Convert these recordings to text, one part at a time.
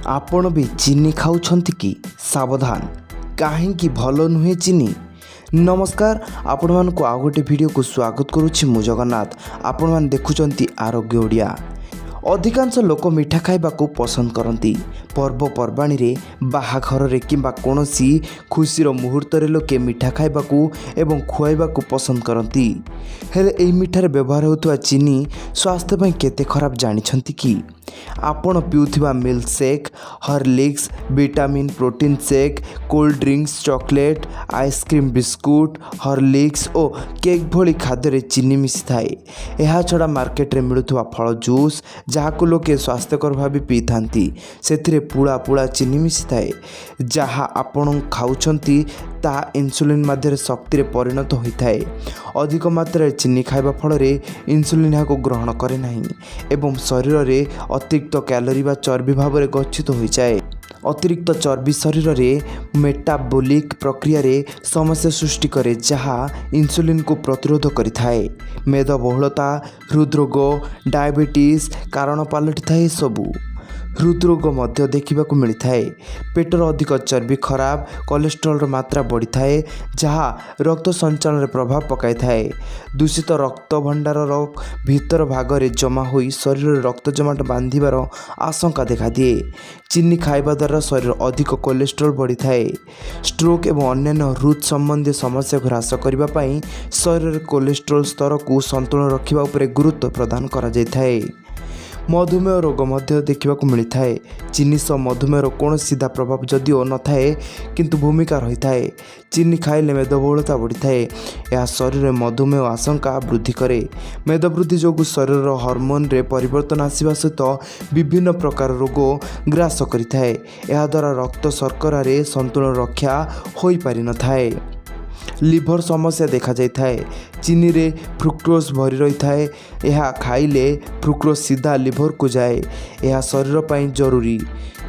ଆପଣ ବି ଚିନି ଖାଉଛନ୍ତି କି? ସାବଧାନ! କାହିଁକି ଭଲ ନୁହେଁ ଚିନି? ନମସ୍କାର, ଆପଣମାନଙ୍କୁ ଆଉ ଗୋଟେ ଭିଡ଼ିଓକୁ ସ୍ୱାଗତ କରୁଛି ମୁଁ ଜଗନ୍ନାଥ। ଆପଣମାନେ ଦେଖୁଛନ୍ତି ଆରୋଗ୍ୟ ଓଡ଼ିଆ। ଅଧିକାଂଶ ଲୋକ ମିଠା ଖାଇବାକୁ ପସନ୍ଦ କରନ୍ତି। ପର୍ବପର୍ବାଣିରେ, ବାହାଘରରେ କିମ୍ବା କୌଣସି ଖୁସିର ମୁହୂର୍ତ୍ତରେ ଲୋକେ ମିଠା ଖାଇବାକୁ ଏବଂ ଖୁଆଇବାକୁ ପସନ୍ଦ କରନ୍ତି। ହେଲେ ଏହି ମିଠାରେ ବ୍ୟବହାର ହେଉଥିବା ଚିନି ସ୍ୱାସ୍ଥ୍ୟ ପାଇଁ କେତେ ଖରାପ, ଜାଣିଛନ୍ତି କି? ଆପଣ ପିଉଥିବା milk shake, Horlicks, vitamin protein shake, cold drinks, chocolate, ice cream, biscuit, Horlicks ଓ କେକ୍ ଭଳି ଖାଦ୍ୟରେ ଚିନି ମିଶିଥାଏ। ଏହାଛଡ଼ା ମାର୍କେଟରେ ମିଳୁଥିବା ଫଳ ଜୁସ୍, ଯାହାକୁ ଲୋକେ ସ୍ୱାସ୍ଥ୍ୟକର ଭାବି ପିଇଥାନ୍ତି, ସେଥିରେ ପୁଳା ପୁଳା ଚିନି ମିଶିଥାଏ। ଯାହା ଆପଣ ଖାଉଛନ୍ତି, ତାହା ଇନ୍ସୁଲିନ୍ ମାଧ୍ୟମରେ ଶକ୍ତିରେ ପରିଣତ ହୋଇଥାଏ। ଅଧିକ ମାତ୍ରାରେ ଚିନି ଖାଇବା ଫଳରେ ଇନ୍ସୁଲିନ୍ ଏହାକୁ ଗ୍ରହଣ କରେ ନାହିଁ ଏବଂ ଶରୀରରେ ଅତିରିକ୍ତ କ୍ୟାଲୋରି ବା ଚର୍ବି ଭାବରେ ଗଚ୍ଛିତ ହୋଇଯାଏ। ଅତିରିକ୍ତ ଚର୍ବି ଶରୀରରେ ମେଟାବୋଲିକ୍ ପ୍ରକ୍ରିୟାରେ ସମସ୍ୟା ସୃଷ୍ଟି କରେ, ଯାହା ଇନ୍ସୁଲିନ୍କୁ ପ୍ରତିରୋଧ କରିଥାଏ। ମେଦବହୁଳତା, ହୃଦରୋଗ, ଡାଇବେଟିସ୍ କାରଣ ପାଲଟିଥାଏ। ଏସବୁ ହୃଦରୋଗ ମଧ୍ୟ ଦେଖିବାକୁ ମିଳିଥାଏ। ପେଟର ଅଧିକ ଚର୍ବି ଖରାପ କୋଲେଷ୍ଟ୍ରଲର ମାତ୍ରା ବଢ଼ିଥାଏ, ଯାହା ରକ୍ତ ସଞ୍ଚାଳନରେ ପ୍ରଭାବ ପକାଇଥାଏ। ଦୂଷିତ ରକ୍ତ ଭଣ୍ଡାରର ଭିତର ଭାଗରେ ଜମା ହୋଇ ଶରୀରରେ ରକ୍ତ ଜମାଟ ବାନ୍ଧିବାର ଆଶଙ୍କା ଦେଖାଦିଏ। ଚିନି ଖାଇବା ଦ୍ୱାରା ଶରୀର ଅଧିକ କୋଲେଷ୍ଟ୍ରଲ ବଢ଼ିଥାଏ। ଷ୍ଟ୍ରୋକ୍ ଏବଂ ଅନ୍ୟାନ୍ୟ ହୃଦ୍ ସମ୍ବନ୍ଧୀୟ ସମସ୍ୟାକୁ ହ୍ରାସ କରିବା ପାଇଁ ଶରୀରରେ କୋଲେଷ୍ଟ୍ରଲ ସ୍ତରକୁ ସନ୍ତୁଳନ ରଖିବା ଉପରେ ଗୁରୁତ୍ୱ ପ୍ରଦାନ କରାଯାଇଥାଏ। ମଧୁମେହ ରୋଗ ମଧ୍ୟ ଦେଖିବାକୁ ମିଳିଥାଏ। ଚିନି ସହ ମଧୁମେହର କୌଣସି ସିଧା ପ୍ରଭାବ ଯଦିଓ ନଥାଏ, କିନ୍ତୁ ଭୂମିକା ରହିଥାଏ। ଚିନି ଖାଇଲେ ମେଦବହୁଳତା ବଢ଼ିଥାଏ। ଏହା ଶରୀରରେ ମଧୁମେହ ଆଶଙ୍କା ବୃଦ୍ଧି କରେ। ମେଦବୃଦ୍ଧି ଯୋଗୁଁ ଶରୀରର ହରମୋନରେ ପରିବର୍ତ୍ତନ ଆସିବା ସହିତ ବିଭିନ୍ନ ପ୍ରକାର ରୋଗ ଗ୍ରାସ କରିଥାଏ। ଏହାଦ୍ୱାରା ରକ୍ତ ଶର୍କରାରେ ସନ୍ତୁଳନ ରକ୍ଷା ହୋଇପାରିନଥାଏ। ଲିଭର ସମସ୍ୟା ଦେଖାଯାଇଥାଏ। ଚିନିରେ ଫ୍ରୁକ୍ଟୋଜ୍ ଭରି ରହିଥାଏ। ଏହା ଖାଇଲେ ଫ୍ରୁକ୍ଟୋଜ୍ ସିଧା ଲିଭରକୁ ଯାଏ। ଏହା ଶରୀର ପାଇଁ ଜରୁରୀ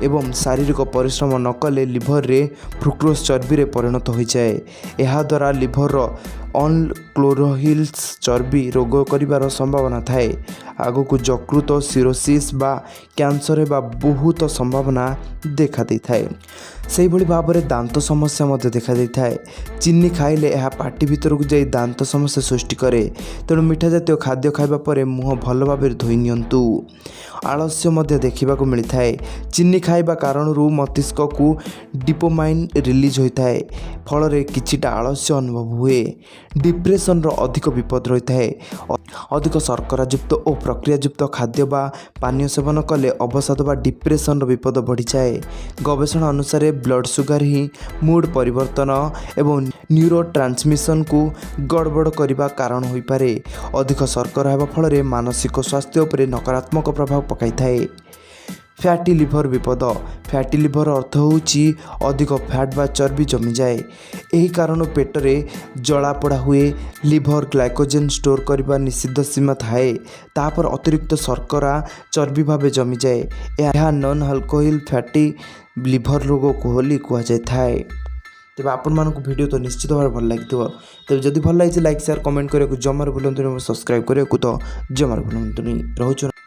ଏବଂ ଶାରୀରିକ ପରିଶ୍ରମ ନ କଲେ ଲିଭରରେ ଫ୍ରୁକ୍ଟୋଜ୍ ଚର୍ବିରେ ପରିଣତ ହୋଇଯାଏ। ଏହାଦ୍ୱାରା ଲିଭରର ଅନକ୍ଲୋରୋହିଲ୍ସ ଚର୍ବି ରୋଗ କରିବାର ସମ୍ଭାବନା ଥାଏ। ଆଗକୁ ଯକୃତ ସିରୋସିସ୍ ବା କ୍ୟାନ୍ସର ହେବା ବହୁତ ସମ୍ଭାବନା ଦେଖାଦେଇଥାଏ। ସେହିଭଳି ଭାବରେ ଦାନ୍ତ ସମସ୍ୟା ମଧ୍ୟ ଦେଖାଦେଇଥାଏ। ଚିନି ଖାଇଲେ ଏହା ପାଟି ଭିତରକୁ ଯାଇ ଦାନ୍ତ ସମସ୍ୟା ସୃଷ୍ଟି କରେ। ତେଣୁ ମିଠା ଜାତୀୟ ଖାଦ୍ୟ ଖାଇବା ପରେ ମୁହଁ ଭଲ ଭାବରେ ଧୋଇ ନିଅନ୍ତୁ। ଆଳସ୍ୟ ମଧ୍ୟ ଦେଖିବାକୁ ମିଳିଥାଏ। ଚିନି ଖାଇବା କାରଣରୁ ମସ୍ତିଷ୍କକୁ ଡୋପାମାଇନ୍ ରିଲିଜ୍ ହୋଇଥାଏ। ଫଳରେ କିଛିଟା ଆଳସ୍ୟ ଅନୁଭବ ହୁଏ। ଡିପ୍ରେସନର ଅଧିକ ବିପଦ ରହିଥାଏ। ଅଧିକ ଶର୍କରାଯୁକ୍ତ ଓ ପ୍ରକ୍ରିୟାଯୁକ୍ତ ଖାଦ୍ୟ ବା ପାନୀୟ ସେବନ କଲେ ଅବସାଦ ବା ଡିପ୍ରେସନର ବିପଦ ବଢ଼ିଯାଏ। ଗବେଷଣା ଅନୁସାରେ ବ୍ଲଡ଼ ସୁଗାର ହିଁ ମୁଡ୍ ପରିବର୍ତ୍ତନ ଏବଂ ନ୍ୟୁରୋ ଟ୍ରାନ୍ସମିସନକୁ ଗଡ଼ବଡ଼ କରିବା କାରଣ ହୋଇପାରେ। ଅଧିକ ଶର୍କରା ହେବା ଫଳରେ ମାନସିକ ସ୍ୱାସ୍ଥ୍ୟ ଉପରେ ନକାରାତ୍ମକ ପ୍ରଭାବ ପକାଇଥାଏ। ଫ୍ୟାଟି ଲିଭର ବିପଦ। ଫ୍ୟାଟି ଲିଭର ଅର୍ଥ ହେଉଛି ଅଧିକ ଫ୍ୟାଟ୍ ବା ଚର୍ବି ଜମିଯାଏ। ଏହି କାରଣରୁ ପେଟରେ ଜଳାପୋଡ଼ା ହୁଏ। ଲିଭର ଗ୍ଲାଇକୋଜେନ୍ ଷ୍ଟୋର୍ କରିବା ନିଷିଦ୍ଧ ସୀମା ଥାଏ। ତାପରେ ଅତିରିକ୍ତ ଶର୍କରା ଚର୍ବି ଭାବେ ଜମିଯାଏ। ଏହା ନନ୍ ଆଲକୋହଲିକ୍ ଫ୍ୟାଟି ଲିଭର ରୋଗ ବୋଲି କୁହାଯାଇଥାଏ। ତେବେ ଆପଣମାନଙ୍କୁ ଭିଡ଼ିଓ ତ ନିଶ୍ଚିତ ଭାବରେ ଭଲ ଲାଗିଥିବ। ତେବେ ଯଦି ଭଲ ଲାଗିଛି, ଲାଇକ୍, ସେୟାର, କମେଣ୍ଟ କରିବାକୁ ଜମାରୁ ଭୁଲନ୍ତୁନି ଏବଂ ସବସ୍କ୍ରାଇବ୍ କରିବାକୁ ତ ଜମାରୁ ଭୁଲନ୍ତୁନି। ରହୁଛୁ।